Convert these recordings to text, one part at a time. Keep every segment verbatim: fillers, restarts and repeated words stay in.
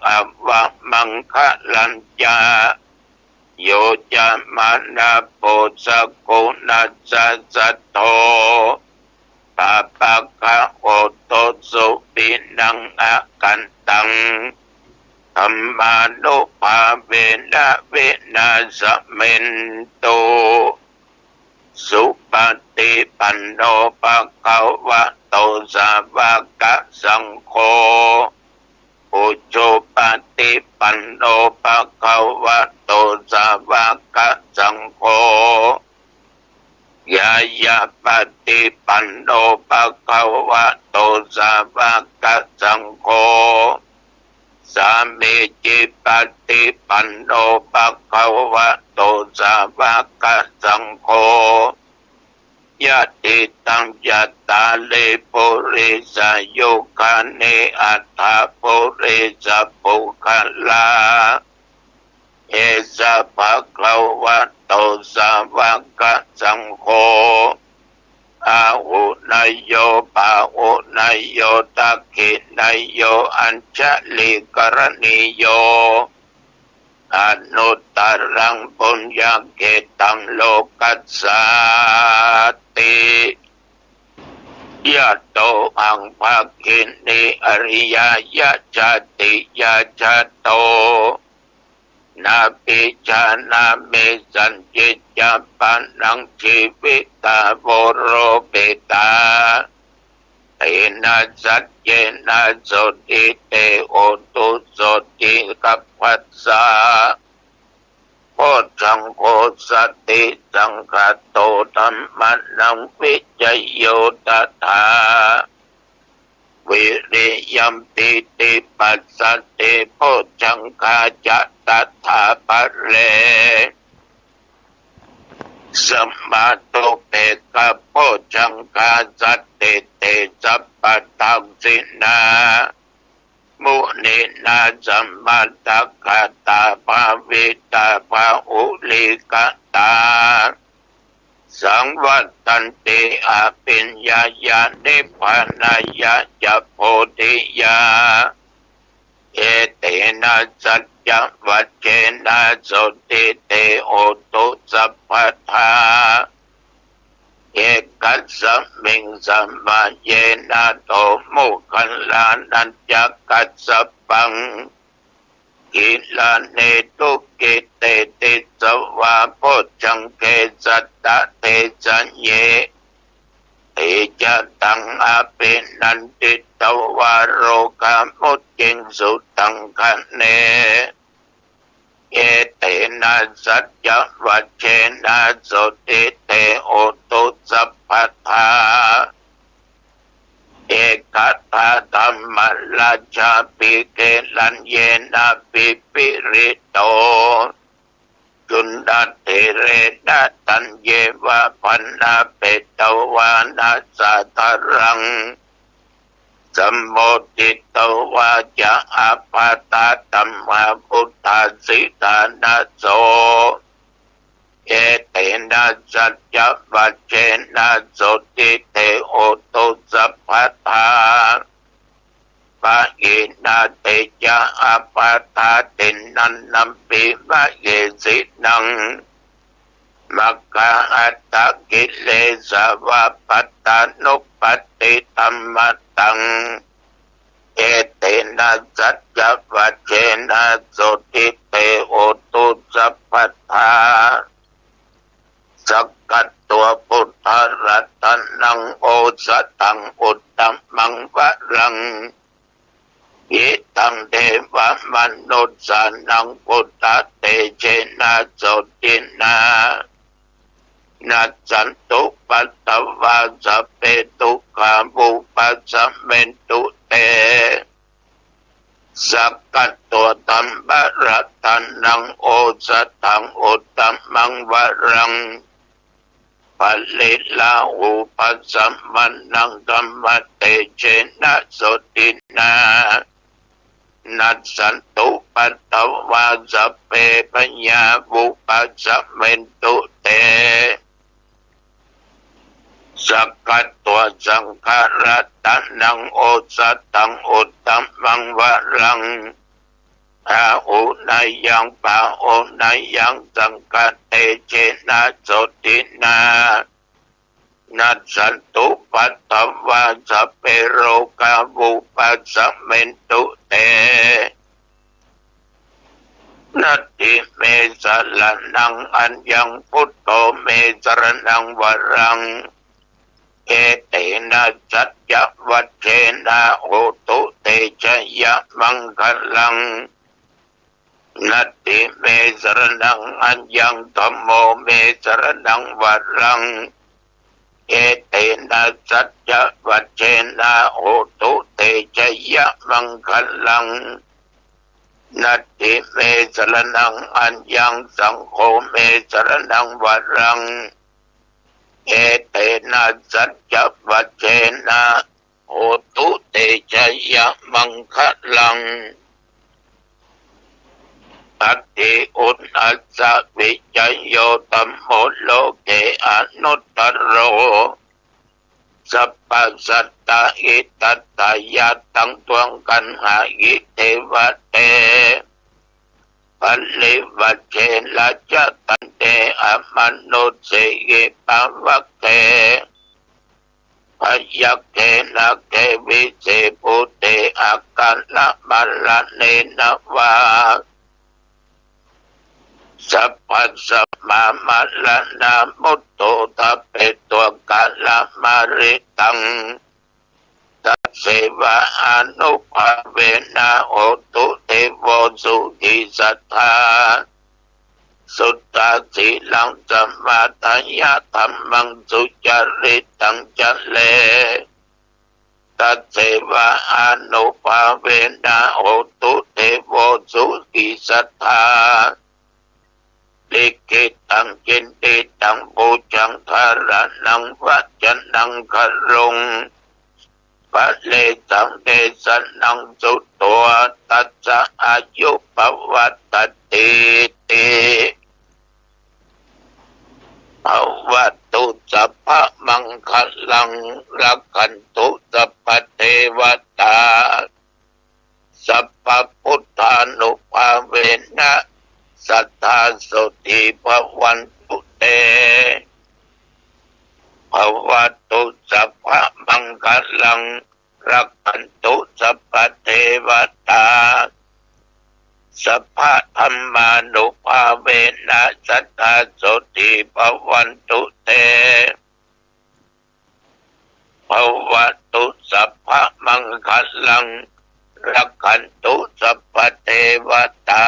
อวมังคะลัญจะ โยจะมะนะโปสะกุณัสสะสัตโธ ปะปะคะโอโตสุปิณังอะกันตัง ธัมมานุภาเวนะวินาสะเมนตุ สุปะฏิปันโน ภะคะวะโต สาวะกะสังโฆ อุจุปะฏิปันโน ภะคะวะโต สาวะกะสังโฆ ญาญาปะฏิปันโน ภะคะวะโต สาวะกะสังโฆ สามีจิปะฏิปันโน ภะคะวะโต สาวะกะสังโฆ ยะถิตัง จัตตาริ ปุริสายุคานิ อัตถะ ปุริสะปุคคละ เอสะ ภะคะวะโต สาวะกะสังโฆ อาหุเนยโย ปาหุเนยโย ทักขิเนยโย อัญชะลีกะรณีโย อนุตตะรัง ปุญญะเขตัง โลกัสสาติ ยะโต หัง ภักขินี อริยายะ ชาติยา ชาโต นาภิจานามิ สัญญิจจะปะนัง จีวิตา โวโรปิตา เตนะ สัจเจนะ โสติ เต โหตุ โสติ กัปปัสสะ โพชฌังโฆ สติสังคาโต ธัมมานัง วิจโย ตถา วิริยัม ปีติ ปัสสติ โพชฌังคา จะ ตถา ปะเร สะมาโท เปกขะ โพชฌังคา สัตติ เต สัพพะทักขิณา มุนีนา สะมาทะกะตา ภาวิตา บาหุลีกะตา สังวัตตันติ อะภิญญายะ นิพพานายะ จะ โพธิยา เอเตนะ สัจจะวัจเจนะ โสติ เต โหตุ สัพพะทา เอกัสสะมิง สะมะเยนะ โต โมคคัลลานะ จะ กัสสะปัง กิลาเน ทุกขิเต ติสสะวา โพชฌังเข สัตตะ เตสะเย ติจะตัง อะภินันทิตวา โรกา มุจจิงสุ ตังคะเน เอเตนะ สัจจะวัจเจนะ โสติ เต โหตุ สัพพะทา เอกัตถะ ธัมมะราชา ภิกเข ลัญเยนะ ภิปริโต จุลธิเรนะ ธัญเยวะ ปะนะเปตวานะ สาธารัง สะโมทิตวา จะ อัพพะทา ธัมมา พุทธา สิทธานะโส เอเตนะ สัจจะวัจเจนะ โสติ เต โหตุ สัพพะทา ปะหินา เตจะ อัพพะทา ติณณัมปิ มะเหสินัง มัคคะอัฏฐะ กิเลสะวะ ปัตตานุปัฏฐิ ธัมมะตัง เอเตนะ สัจจะวัจเจนะ โสติ เต โหตุ สัพพะทา สักกัตตัง พุทธะรัตนัง โอสะถัง อุตตะมัง วะรัง หิตัง เทวะมนุสสานัง พุทธะเตเจนะ โสตินะ นัสสันตุ ปัตตวา สัพเพ ทุกขา วุปัสสะเมนตุ เต สักกัตตัง ธัมมะรัตนัง โอสะถัง อุตตะมัง วะรัง ปะริลาหูปัสสะมะนัง ธัมมะเตเจนะ โสตินะ นัสสันตุ ปัตตวา สัพเพ พยา วุปัสสะเมนตุ เต สักกัตตัง สังฆะรัตนัง โอสะถัง อุตตะมัง วะรัง ยัง ปะโอนะยัง สังฆะเตเชนะ โสตินะ นัสสันตุปัตถวา สัพเพโรกา วุปัสสะเมนตุ เต นัตถิเม สะระณัง อัญญัง พุทโธ เม สะระณัง วะรัง เอเตนะ สัจจะวัจเจนะ โหตุ เต ชะยะมังคะลัง นัตถิเม สะระณัง อัญญัง ธัมโม เม สะระณัง วะรัง เอเตนะ สัจจะวัจเจนะ โหตุ เต ชะยะมังคะลัง นัตถิเม สะระณัง อัญญัง สังโฆ เม สะระณัง วะรัง เอเตนะ สัจจะวัจเจนะ โหตุ เต ชะยะมังคะลัง อัตถิอุตถัสสะ วิจโย ธัมโม โลเก อนุตตโร สัพพะสัตตะ หิตัตถายะ ตัง ตวง กัณหา หิ เทวะ เต ปริวาเจนะ จะ ตัน เต อมนุสสีหิ ปะวะเก พยัคเข นาเก วิเศษภูเต อาการะมะระเณนะ วา สัพพะสัมมามะระณา มุตโต ทะเป ตวะ กะระมะริตัง ตัสเสวะ อานุภาเวนะ โหตุ เทโว สุขี สัตถา สุตตา สีลัง สมาทะยะ ธัมมัง สุจริตัง จะเร ตัสเสวะ อานุภาเวนะ โหตุ เทโว สุขี สัตถา ลิขิตัง กิณฑิตัง ปูจัง ธาระณัง วะจะนัง คะรุง ปะเรสัง เดสะนัง สุโต ทัสสะ อายุ ปะวัตติ ติ ภะวะตุ สัพพะมังคะลัง รักขันตุ สัพพะเทวะตา สัพพะพุทธานุภาเวนะ สัตถา โสตถี ภะวันตุ เต ภะวะตุ สัพพะมังคะลัง รักขันตุ สัพพะเทวะตา สัพพะธัมมานุภาเวนะ สัตถา โสตถี ภะวันตุ เต ภะวะตุ สัพพะมังคะลัง รักขันตุ สัพพะเทวะตา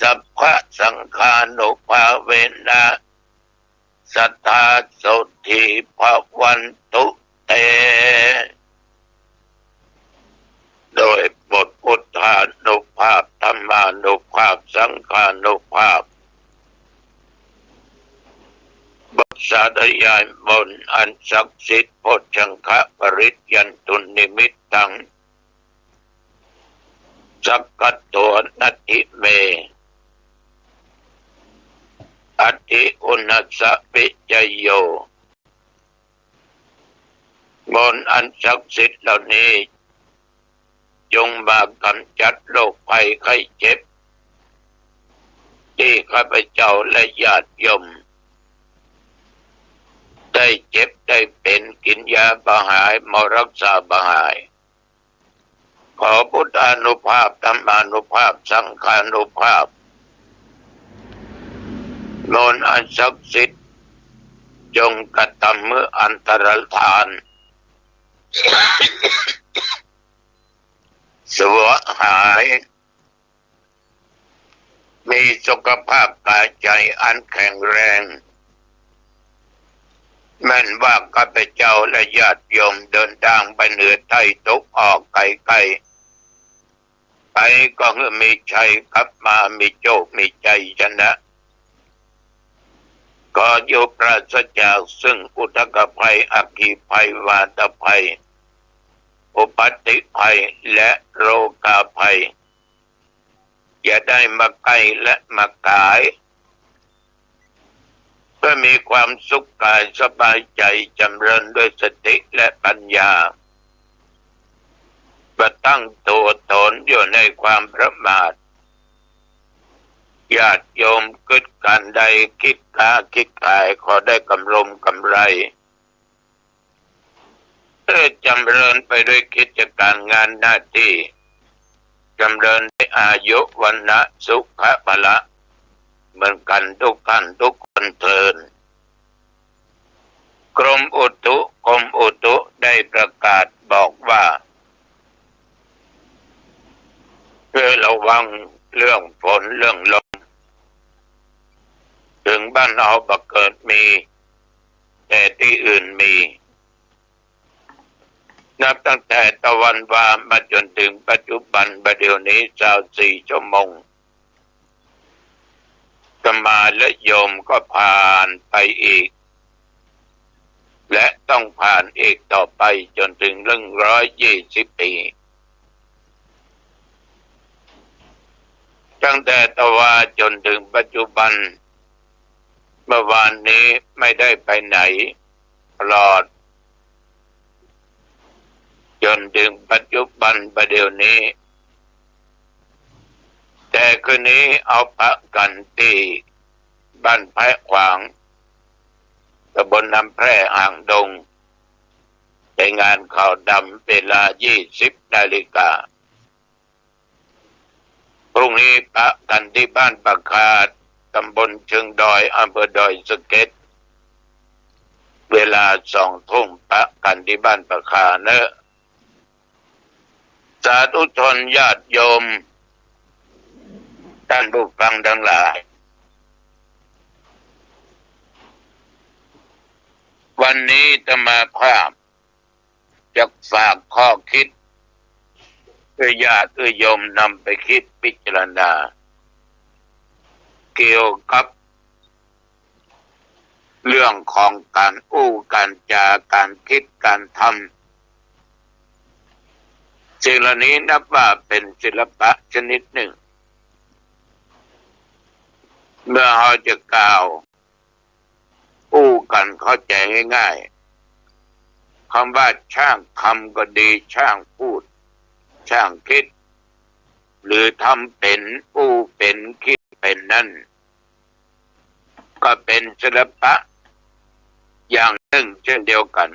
สัพพะสังฆานุภาเวนะ สัตถา โสตถี ภะวันตุ เต โดยบทพุทธานุภาพ ธัมมานุภาพ สังฆานุภาพ บทสาธยายมนต์อันศักดิ์สิทธิ์ โพชฌังคะปริตยันตุนนิมิตตัง สักขะโต นัตถิเม อัตถิอุตถัสสะ วิจโย มนต์อันศักดิ์สิทธิ์เหล่านี้ จงมากำจัดโรคภัยไข้เจ็บ ตี้ข้าพเจ้าและญาติโยม ได้เจ็บได้เป๋น กิ๋นยาบ่หาย หมอรักษาบ่หาย ขอพุทธานุภาพ ธัมมานุภาพ สังฆานุภาพ มนต์อันศักดิ์สิทธิ์ จงกระทำหื้ออันตรธาน สวะหาย มีสุขภาพกายใจ๋อันแข็งแรง แม่นว่าข้าพเจ้าและญาติโยมเดินตางไปเหนือใต้ตกออกใก้ๆ ไปก็หื้อมีชัยกลับมา มีโชคมีชัยชนะ ขออยู่ปราศจากซึ่งอุทกภัย อัคคีภัย วาตภัย อุปัตติภัย และโรคาภัย อย่าได้มาใก้และมาก๋าย เพื่อมีความสุขกายสบายใจ๋ จ๋ำเริญด้วยสติและปัญญา บ่ตั้งตั๋วต๋นอยู่ในความประมาท ญาติโยมกึ๊ดก๋านใด คิดค้าคิดขาย ขอได้กำรมกำไร เออ จ๋ำเริญไปด้วยกิจก๋านงานหน้าตี้ จ๋ำเริญด้วยอายุ วรรณะ สุขะ พละ เหมือนกั๋นทุกท่านทุกคนเทอญ กรมอุตุ กรมอุตุได้ประกาศบอกว่า เออ ระวังเรื่องฝนเรื่องลม เถิงบ้านเฮาบ่เกิดมี แต่ตี้อื่นมี นับตั้งแต่ตะวันวามาจ๋นเถิงปัจจุบัน บ่าเดี่ยวนี้ซาวสี่ชั่วโมง อาตมาและโยมก็ผ่านไปอีก และต้องผ่านอีกต่อไปจ๋นเถิงหนึ่งร้อยยี่สิบปี๋ ตั้งแต่ตะวาจ๋นเถิงปัจจุบัน เมื่อวานนี้ไม่ได้ไปไหน ปลอด จ๋นเถิงปัจจุบัน บ่าเดี่ยวนี้ แต่คืนนี้เอาปะกั๋นตี้บ้านแพะขวาง ตำบลน้ำแพร่ หางดง ในงานขาวดำ เวลายี่สิบนาฬิกา พรุ่งนี้ปะกั๋นตี้บ้านป่าคา ตำบลเชิงดอย อำเภอดอยสะเก็ด เวลาสองทุ่ม ปะกั๋นตี้บ้านป่าคาเน่อ สาธุชนญาติโยม ต้านผู้ฟังตังหลาย วันนี้อาตมาภาพจะฝากข้อคิด เพื่อญาติโยมนำไปคิดพิจารณา เกี่ยวกับเรื่องของก๋านอู้ก๋านจาก๋ารคิดก๋านทำ สิ่งเหล่านี้นับว่าเป๋นศิลปะชนิดหนึ่ง เมื่อเฮาจะกล่าวอู้กั๋นเข้าใจ๋ง่ายๆ กำว่าจ้างทำก็ดี จ้างอู้ จ้างคิด หรือทำเป๋น อู้เป๋น คิดเป๋นนั้น ก็เป๋นศิลปะอย่างนึ่งเจ้นเดียวกั๋น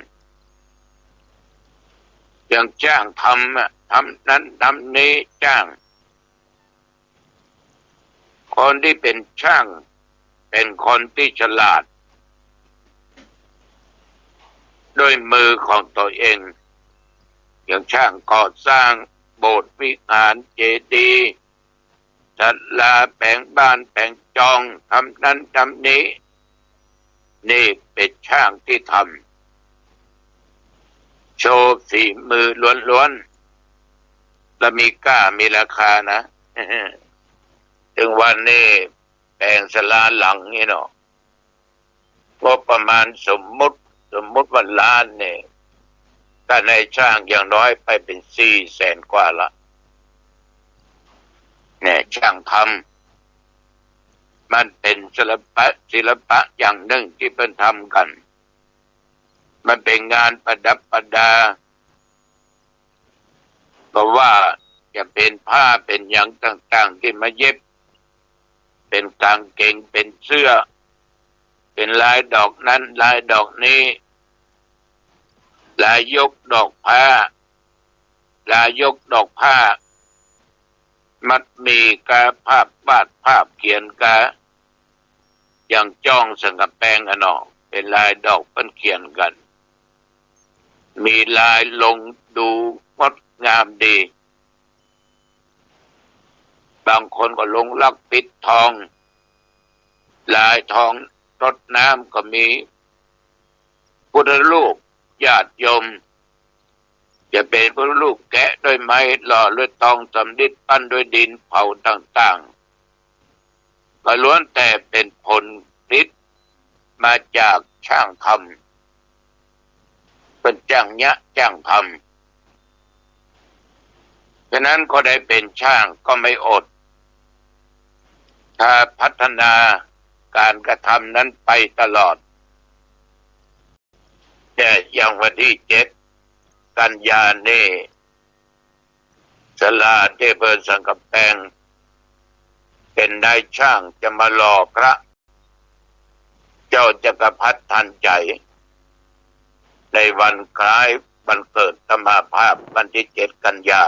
อย่างจ้างทำอะ ทำนั้นทำนี้ จ้าง คนตี้เป๋นจ้าง เป๋นคนตี้ฉลาด ด้วยมือของตั๋วเอง อย่างจ้างก่อสร้างโบสถ์วิหารเจดีย์ ศาลา แป๋งบ้านแป๋งจอง ทำนั้นทำนี้ นี่เป๋นจ้างตี้ทำ โชว์ฝีมือล้วนๆ และมีก้ามีราคานะ เถิงวันนี้แป๋งศาลาหลังนี้เนาะ งบประมาณสมมุติ สมมุติว่าล้านนี่ ถ้านายจ้างอย่างน้อยไปเป๋นสี่แสนกว่าละ เนี่ย จ้างทำ มันเป๋นศิลปะ ศิลปะอย่างนึ่งตี้เปิ้นทำกั๋น มันเป๋นงานประดับประดา ก็ว่าจะเป๋นผ้าเป๋นหยังต่างๆ ตี้มาเย็บ เป๋นก๋างเก๋ง เป๋นเสื้อ เป๋นลายดอกนั้นลายดอกนี้ ลายยกดอกผ้า ลายยกดอกผ้า มักมีกาภาพวาดภาพเขียนกา อย่างจ้องสังกะแปงอะเนาะ เป๋นลายดอกเปิ้นเขียนกั๋น มีลายลงดูงดงามดี บางคนก็ลงลักษณ์ปิดทอง ลายทองรดน้ำก็มี พุทธรูป ญาติโยม จะเป๋นพุทธรูปแกะด้วยไม้ หล่อด้วยทองสำริด ปั้นด้วยดินเผาต่างๆ ก็ล้วนแต่เป๋นผลผลิตมาจากจ้างทำ เปิ้นจ้างเยียะจ้างทำ ฉะนั้นก็ได้เป๋นจ้างก็ไม่อด ถ้าพัฒนาก๋านกระทำนั้นไปตลอด แต่อย่างวันตี้เจ็ดกันยานี่ ศาลาตี้อำเภอสันกำแปง เป๋นนายจ้างจะมาหล่อพระ เจ้าจักรพรรดิทัณฑ์ใจ๋ ในวันคล้ายวันเกิดตมหาภาพวันตี้เจ็ดกันยา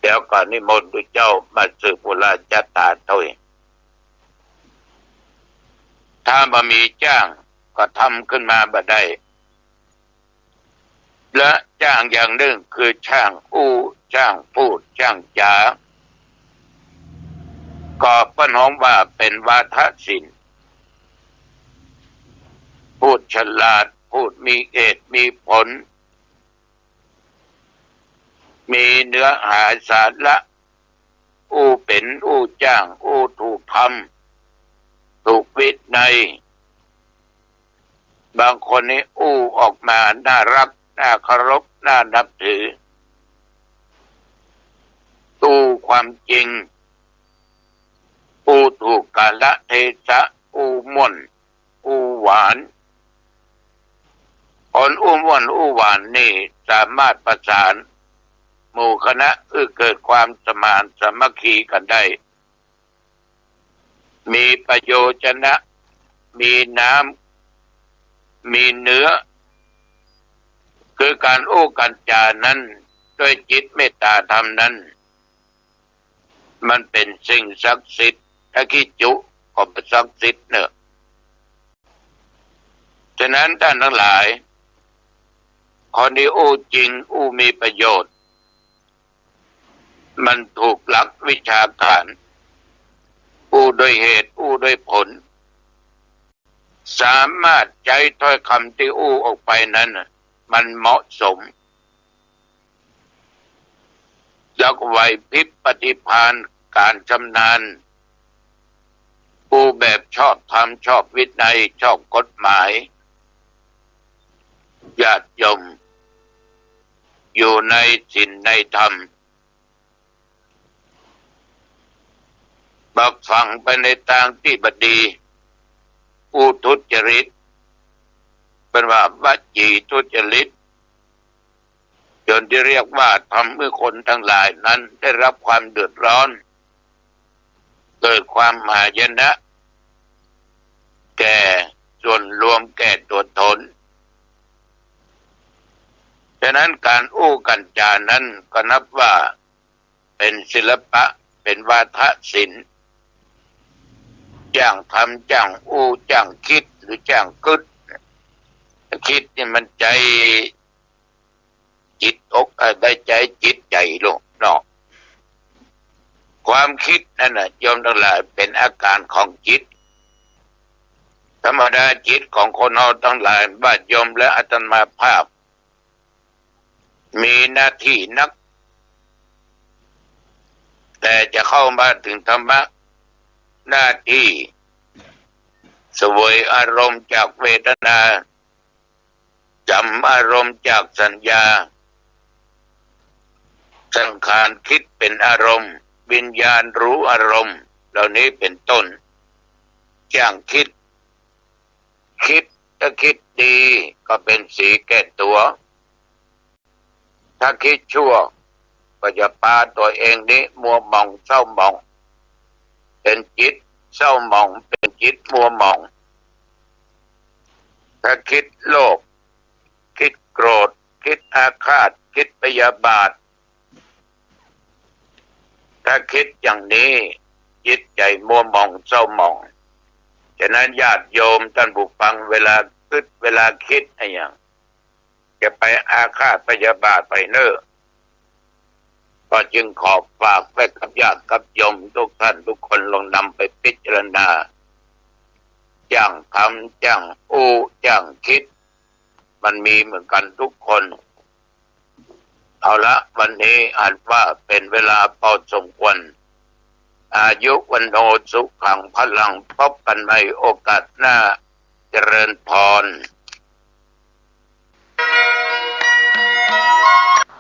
แล้วก็นิมนต์พระเจ้ามาสืบปุราชะต๋าตวย ถ้าบ่มีจ้างก็ทำขึ้นมาบ่ได้ และจ้างอย่างนึ่งคือจ้างอู้ จ้างพูด จ้างจ๋า ก็เปิ้นฮ้องว่าเป๋นวาทศิลป์ พูดฉลาด พูดมีเหตุมีผล มีเนื้อหาสาระ อู้เป๋น อู้จ้าง อู้ถูกธรรม ถูกวินัย บางคนนี่อู้ออกมาน่าฮัก น่าเคารพ น่านับถือ อู้ความจริง อู้ถูกกาลเทศะ อู้ม่วน อู้หวาน คนอู้ม่วนอู้หวานนี่สามารถประสานหมู่คณะหื้อเกิดความสมานสามัคคีกั๋นได้ มีประโยชนะ มีน้ำ มีเนื้อ คือก๋านอู้ก๋านจ๋านั้น ด้วยจิตเมตต๋าธรรมนั้น มันเป๋นสิ่งศักดิ์สิทธิ์ ถ้าขี้จุก็บ่ศักดิ์สิทธิ์เน่อ ฉะนั้นต้านตังหลาย คนตี้อู้จริง อู้มีประโยชน์ มันถูกหลักวิชาก๋าน อู้ด้วยเหตุ อู้ด้วยผล สามารถใจ๊ถ้อยกำตี้อู้ออกไปนั้นน่ะ มันเหมาะสม แล้วก็ไหวพริบปฏิภาณ ก๋านชำนาญ อู้แบบชอบธรรม ชอบวินัย ชอบกฎหมาย ญาติโยม อยู่ในศีลในธรรม บ่ฟั่งไปในตางตี้บ่ดี อู้ทุจริต เปิ้นว่าวจีทุจริต จ๋นตี้เรียกว่าทำหื้อคนตังหลายนั้นได้ฮับความเดือดร้อน เกิดความหายนะ แก่ส่วนรวม แก่ตั๋วต๋น ฉะนั้นก๋านอู้ก๋านจ๋านั้นก็นับว่าเป๋นศิลปะ เป๋นวาทศิลป์ จ้างทำ จ้างอู้ จ้างกึ๊ด หรือกึ๊ด กึ๊ดนี่มันใจ๊ จิตอก เอ่อ ได้ใจ๊จิตใจ๋ลูกเนาะ ความกึ๊ดนั้นน่ะ โยมตังหลาย เป๋นอาก๋านของจิต ธรรมดาจิตของคนเฮาตังหลาย ญาติโยมและอาตมาภาพ มีหน้าตี้นัก แต่จะเข้ามาเถิงธรรมะ หน้าตี้เสวยอารมณ์จากเวทนา จ๋ำอารมณ์จากสัญญา สังขารกึ๊ดเป๋นอารมณ์ วิญญาณฮู้อารมณ์ เหล่านี้เป๋นต้น จ้างกึ๊ด กึ๊ด ถ้ากึ๊ดดีก็เป๋นสีแก่ตั๋ว ถ้ากึ๊ดชั่วก็จะปาตั๋วเองนี้มัวหมองเศร้าหมอง เป๋นจิตเศร้าหมอง เป๋นจิตมัวหมอง ถ้ากึ๊ดโลภ กึ๊ดโกรธ กึ๊ดอาฆาต กึ๊ดพยาบาท ถ้ากึ๊ดอย่างนี้จิตใจ๋มัวหมองเศร้าหมอง ฉะนั้นญาติโยมต้านผู้ฟัง เวลากึ๊ด เวลากึ๊ดอะหยัง จะไปอาฆาตพยาบาทใผเน่อ ก็จึงขอฝากไว้กับญาติกับโยมทุกท่านทุกคน ลองนำไปพิจารณา จ้างทำ จ้างอู้ จ้างกึ๊ด มันมีเหมือนกั๋นทุกคน เอาละ วันนี้อันว่าเป๋นเวลาพอสมควร อายุ วัณโณ สุขัง พลัง พบกั๋นใหม่โอกาสหน้า เจริญพร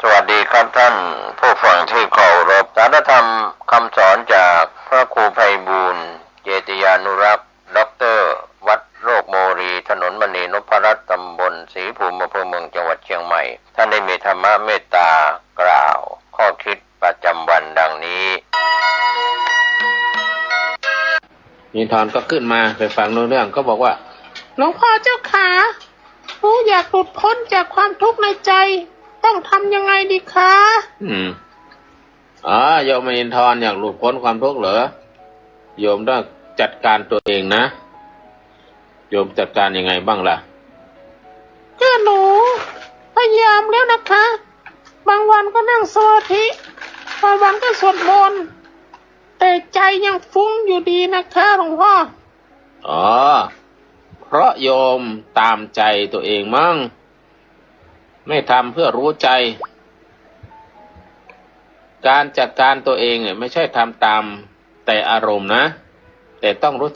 สวัสดีครับท่านผู้ฟังที่เคารพ สารธรรมคำสอนจากพระครูไพบูลย์ เจติยานุรักษ์ ด็อกเตอร์ วัดโรคโมรี ถนนมณีนพรัตน์ ตำบลศรีภูมิ อำเภอเมือง จังหวัดเชียงใหม่ ท่านได้มีธรรมะเมตตากล่าวข้อคิดประจำวันดังนี้ อินทร์ก็ขึ้นมาไปฟังรู้เรื่อง ก็บอกว่า หลวงพ่อเจ้าขา หนูอยากหลุดพ้นจากความทุกข์ในใจ ต้องทำยังไงดีคะ อืม อ๋อ โยมอินทร์อยากหลุดพ้นความทุกข์เหรอ โยมต้องจัดการตัวเองนะ โยมจัดการยังไงบ้างล่ะ ก็หนูพยายามแล้วนะคะ บางวันก็นั่งสมาธิ บางวันก็สวดมนต์ แต่ใจยังฟุ้งอยู่ดีนะคะหลวงพ่อ อ๋อ เพราะโยมตามใจตัวเองมั้ง ไม่ทำเพื่อรู้ใจ การจัดการตัวเองเนี่ยไม่ใช่ทำตามแต่อารมณ์นะ แต่ต้องรู้